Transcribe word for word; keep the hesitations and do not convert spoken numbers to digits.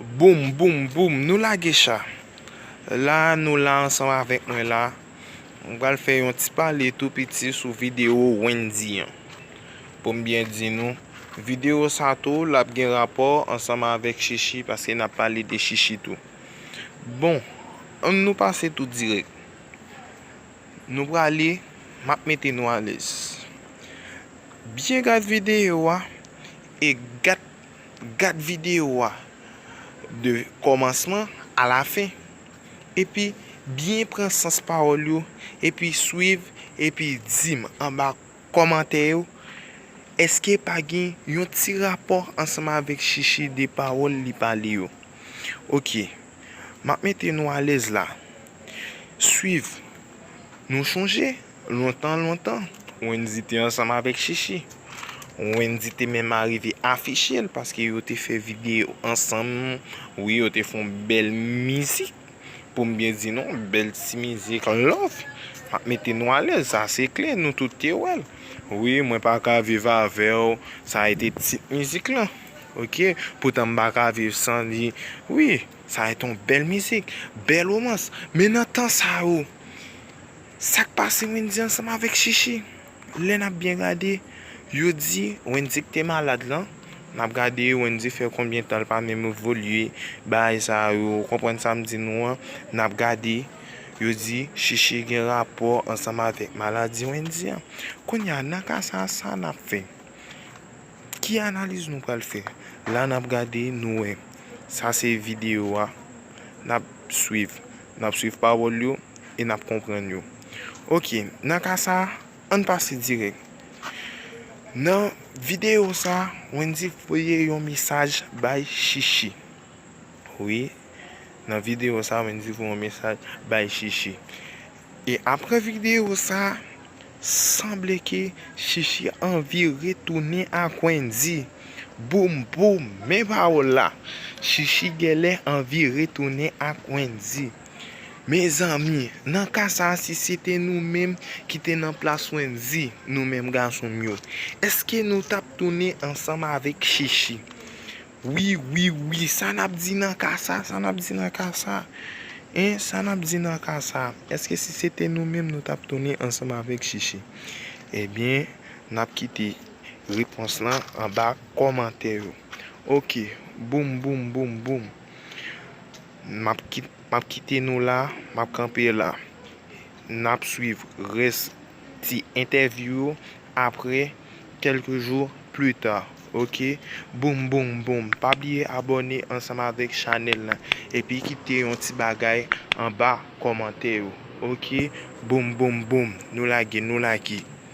Boum, boum, boum, nou lage cha. La, nou la ansanm avèk mwen la. M pral fè yon ti pale tou piti sou videyo Wendyy an. Pou m byen di nou, videyo sa tou, l ap gen rapò ansanm avèk Chichi, paske n ap pale de Chichi tou. Bon, ann nou pase tou dirèk. Nou prale, m ap mete nou alèz. Byen gad videyo a e gad, gad videyo a de kòmansman a la fen. Epi byen pran sans pawòl yo, epi swiv, epi di m anba kòmantè yo, èske pa gen yon ti rapò ansanm avèk Chichi de pawòl li pale yo? Oke, m ap mete nou alèz la. Swiv. Nou chonje, lontan, lontan, Wendyy te ansanm avèk Chichi. Wendyy te menm arive afiche l paske yo te fè videyo ansanm. Wi, yo te fè yon bèl mizik. Pou m byen di nou, bèl ti mizik love. M ap mete nou alèz, sa se klè, nou tout te wè l. Wi, mwen pa ka viv avè w, sa a ete tit mizik lan. Oke, poutan m pa ka viv san li. Wi, sa a ete yon bèl mizik, bèl womans. Men nan tan sa yo, sa k pase Wendyy ansanm avèk Chichi? Lè n ap byen gade, yo di Wendyy k te malad lan. N ap gade Wendyy fè konbyen tan l pa menm evolye, bagay sa yo, ou konprann sa m di nou an. N ap gade, yo di Chichi gen rapò ansanm avèk maladi Wendyy an. Kounye a, nan ka sa, sa n ap fè? Ki analiz nou pral fè? La n ap gade, nou wè. Sa se videyo a. N ap swiv. N ap swiv pawòl yo e n ap konprann yo. Oke, nan ka sa, ann pase dirèk. Nan videyo sa, Wendyy voye yon mesaj bay Chichi. Wi, nan videyo sa, Wendyy voye yon mesaj bay Chichi. E apre videyo sa, sanble ke Chichi anvi retounen ak Wendyy. Boum, boum, men pawòl la. Chichi genlè anvi retounen ak Wendyy. Mezanmi, nan ka sa, si se te nou menm ki te nan plas Wendyy, nou menm gason m yo, èske nou t ap tounen ansanm avèk Chichi? Wi, wi, wi, sa n ap di nan ka sa, sa n ap di nan ka sa? Hein, sa n ap di nan ka sa? Èske si se te nou menm, nou t ap tounen ansanm avèk Chichi? Ebyen, n ap kite repons lan anba kòmantè yo. Oke, boum, boum, boum, boum. M ap kit-, m ap kite nou la, m ap kanpe la. N ap swiv rès ti entèvyou yo apre, quelques jours plus tard. Oke? Boum, boum, boum. Pa bliye abòne ansanm avèk chanèl la. Epi kite yon ti bagay anba kòmantè yo. Oke? Boum, boum, boum. Nou lage, nou lage.